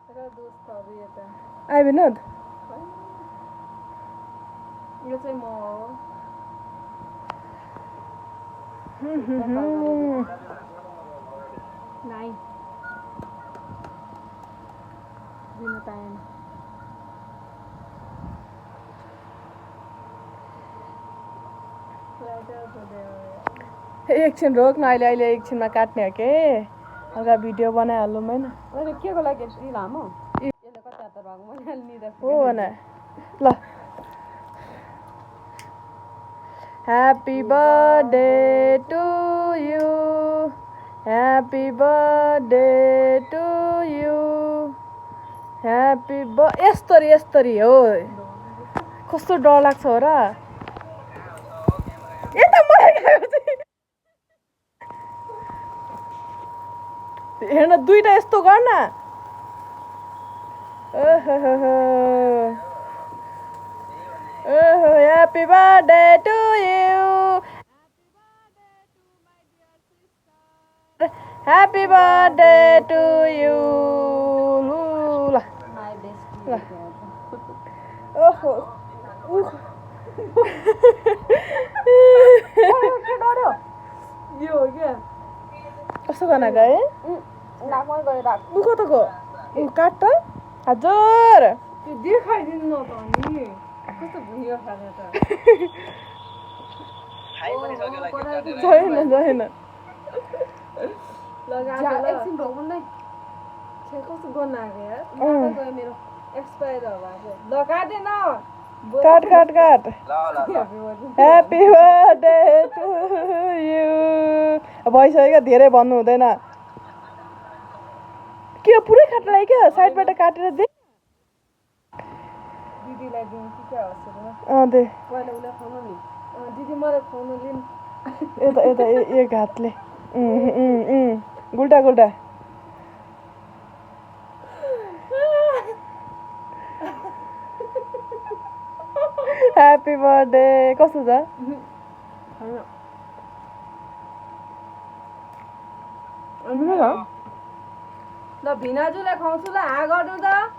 आइ विनोद यो चाहिँ म हो नाइ दिन टाइम एकछिन रोक न अहिले एकछिनमा काट्ने हो के हल्का भिडियो बनाइहालौँ होइन अहिले के को लागि यति लामो यसले कता त रङ बनाइहाल्ने हो न ल happy birthday to you happy birthday to you happy यस्तरी हो कस्तो डर लाग्छ हो र यता हेर्न दुईटा यस्तो गर्न ओहो happy birthday to you happy birthday to you ल ओहो यो हो क्या कस्तो गर्न गए नाकमा गएर राख उ कताको काट त हजुर त्यो देखाइदिनु न त नि कस्तो भुइयो खाने त छैन एकछिन भोग्दै कस्तो गर्न आएको यार गयो मेरो एक्सपायर भएको ल काटेन काट ह्याप्पी बर्थडे टु यु भइसक्यो धेरै भन्नु हुँदैन के पुरै काट्नलाई क्या साइडबाट काटेर दे दिदीलाई दिउँ कि क्या होस् दे पहिला उसलाई खुवाउनु नि दिदी मलाई खुवाउनु लिनु यता एक हातले गुल्टा ह्याप्पी बर्थडे कस्तो छ ल भिनाजुलाई खुवाउँछु ल हाँ गर्नु त